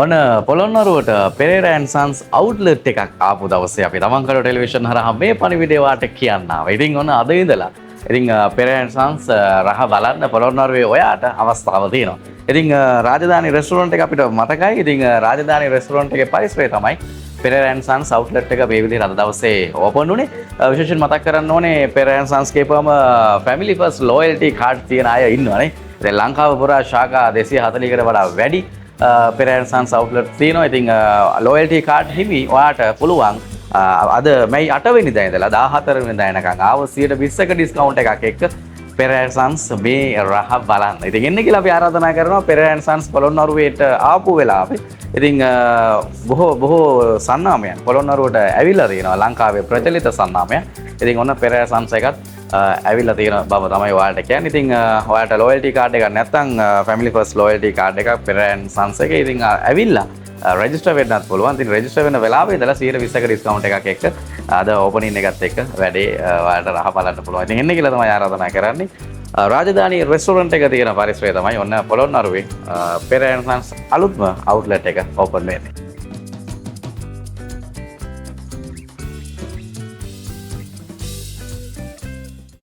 ඔන්න පොළොන්නරුවට Perera and සන්ස් outlet එකක් ආපු දවසේ අපි තමන්කඩ ටෙලිවිෂන් හරහා මේ පණිවිඩය ඔයාට කියන්න ආවා. ඉතින් ඔන්න අද ඉඳලා ඉතින් පෙරේරා ඇන්ඩ් සන්ස් රහ බලන්න පොළොන්නරුවේ ඔයාට අවස්ථාව තියෙනවා. ඉතින් රාජධානි රෙස්ටෝරන්ට් එක අපිට මතකයි. ඉතින් රාජධානි රෙස්ටෝරන්ට් එකේ පරිසරය තමයි පෙරේරා ඇන්ඩ් සන්ස් අවුට්ලට් එක මේ විදිහට අද දවසේ ඕපන් වුණේ. විශේෂයෙන් මතක් කරන්න ඕනේ, පෙරේරා ඇන්ඩ් සන්ස් කියපුවම ෆැමිලි ෆස්ට් ලොයල්ටි කාඩ් තියෙන අය ඉන්නවනේ. ඉතින් ලංකාව පුරා ශාඛා 240කට වඩා වැඩි පෙරේරා ඇන්ඩ් සන්ස් අවුට්ලට් තියෙනවා. ඉතින් ලොයල්ටි කාඩ් හිමි ඔයාට පුළුවන් අද මැයි 8 වෙනිදා ඉඳලා 14 වෙනිදා එනකන් ආව 20%ක ඩිස්කවුන්ට් එකක් එක්ක පෙරේරා ඇන්ඩ් සන්ස් මේ රහ බලන්න. ඉතින් එන්න කියලා අපි ආරාධනා කරනවා පෙරේරා ඇන්ඩ් සන්ස් පොළොන්නරුවේට ආපු වෙලාවේ. ඉතින් බොහෝ බොහෝ සන්නාමයන් පොළොන්නරුවට ඇවිල්ලා තියෙනවා, ලංකාවේ ප්‍රචලිත සන්නාමයන්. ඉතින් ඔන්න පෙරේරා සන්ස් එකත් ඇවිල්ලා තියෙන බව තමයි ඔයාලට කියන්නේ. ඉතින් ඔයාලට ලොයල්ටි කාඩ් එකක් නැත්නම් ෆැමිලි ෆස්ට් ලොයල්ටි කාඩ් එකක් පෙරේරා ඇන්ඩ් සන්ස් එකේ ඉතින් ඇවිල්ලා රෙජිස්ටර් වෙන්නත් පුළුවන්. ඉතින් රෙජිස්ටර් වෙන වෙලාවේ ඉඳලා 120ක ඩිස්කවුන්ට් එකක් එක්ක අද ඕපනින් එකත් එක්ක වැඩේ ඔයාලට රහ බලන්න පුළුවන්. ඉතින් එන්න කියලා තමයි ආරාධනා කරන්නේ. රාජධානී රෙස්ටෝරන්ට් එක තියෙන පරිසරය තමයි ඔන්න පොළොන්නරුවේ පෙරේරා ඇන්ඩ් සන්ස් අලුත්ම අවුට්ලට් එක ඕපන් වෙන්නේ.